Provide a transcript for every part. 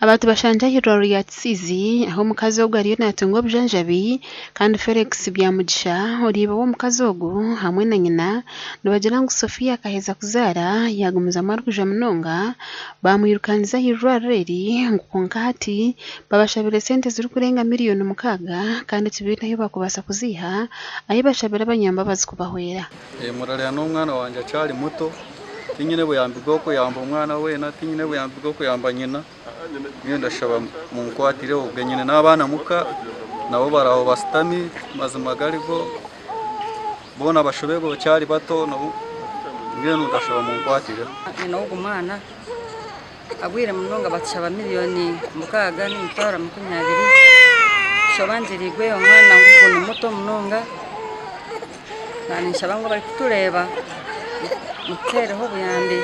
Abantu bashangire ah'eirwariro rya Kisiizi ahu omukazi ogu ariyo natunga obujanjabi kandi Felix Byamugisha ori iba w'omukazi ogu hamwe na nyina nibagira ngu Sophia akaheza kuzaara yagumizamu arikujwa munonga bamwirukangiza ah'eirwariro eri ngu kwonka hati babashabire sente zirikurenga miriyoni mukaaga kandi tibaine ahu barikubaasa kuziiha ahu bashabire abanyambabazi kubahwera. Murarira n'omwana wangye akyari muto. Tinyine buyambi bw'okuyamba omwana weena, tinyine buyambi bw'okuyamba nyina, nyowe ndashaba munkwatireho obwe nyine n'abaana muka nabo bari aho bashutami mazima garigo boona bashoberwe bakyari bato nabo mbwenu ndashaba munkwatireho. Nyina w'ogu mwana agwire munonga batushaba miriyoni mukaaga n'emitwaro 20 tushobangirirwe omwana ngu ogu ni muto munonga Naanye ninshaba ngu abarikutureeba mututeereho obuyambi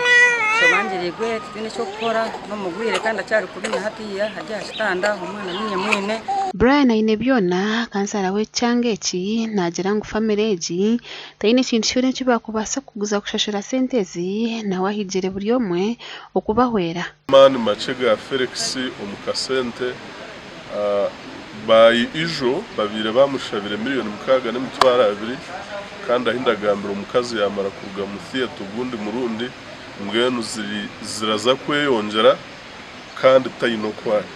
tushobangirirwe titwine eky'okukora n'omurwaire kandi akyari kubi na hatiiya ari aha kitanda omwana niinye mwine. Brian Ainebyona, kansara w'ekyanga eki naagira ngu famire egi teine kintu kyona eki baakubaasa kuguza kushashura sente ezi nawe ahigire buri omwe okubahwera. Amaani makye ga Felix omu kasente By ijo babaire bamushabire 6,200,000 kandi ahi ndagambira omukazi yamara kuruga mu theatre ogundi murundi mbwenu ziri ziraza kweyongyera kandi tayine oku ari.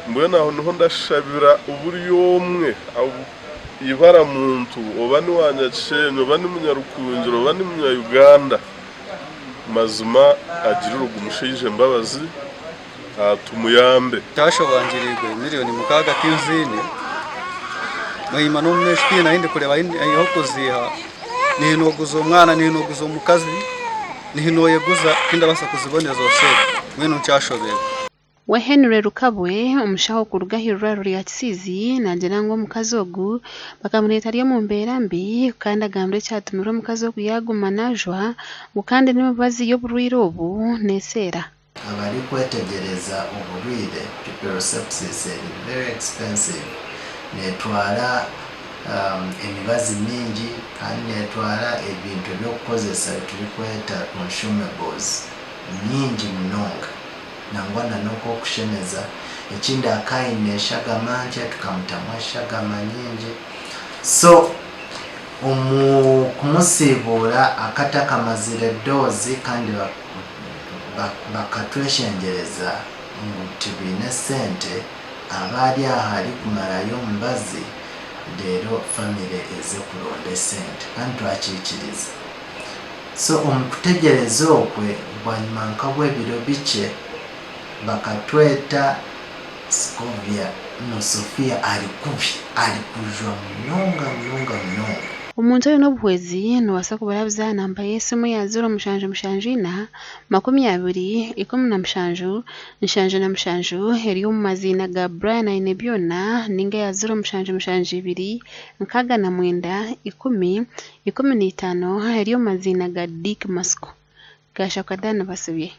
Mbwenu aho niho ndashabira buri omwe ibara muntu oba ni wa Nyakishenyi oba ni munyarukungiri oba ni munya Uganda mazima agirire ogu mushaija embabazi. Tumuyambe. Kyashobangirirwe 6,000,000 tinziine, mahima n'omu maisho tihaine ahu ndikureeba ah'okuziiha, niinoguza omwana, niinoguza omukazi, niinoyeguza tindabaasa kuzibona ezo sente mbwenu nkyashoberwa. We Henry Rukabwe, omushaho kuruga ah'eirwariro rya Kisiizi naagira ngu omukazi ogu bakamureeta ari omu mbeera mbi kandi agambire ekyatumire omukazi ogu yaaguma naajwa ngu kandi n'emibazi y'oburwaire obu neeseera. Abarikwetegyereza oburwaire, puerperal sepsis eri very expensive, netwara emibazi mingi kandi netwara ebintu eby'okukozesa ebiturikweta consumables nyingi munonga nangwa na n'okw'okushemeza. Ekindi akaba aine eshagama nkye tukamutamu eshagama nyingi so omu kumusiibuura akaba atakamazire doozi kandi Bakatweshengyereza ngu tibaine sente, abe ari aha arikumarayo omubazi reero famire eze kuronda esente kandi twakiikiriza. So omu kutegyereza okwe bwanyima nka bw'ebiro bikye bakatweta Scovia no Sophia ari kubi, arikujwa munonga munonga munonga. Omuntu oine obuhwezi noobaasa kuburabuza aha namba y'esimu ya 0774 20 17 77 eri omu maziina ga Brian Ainebyona ninga eya 0772 69 10 15 eri omu maziina ga Dick Matsiko. Gashakwa Dan Basibye.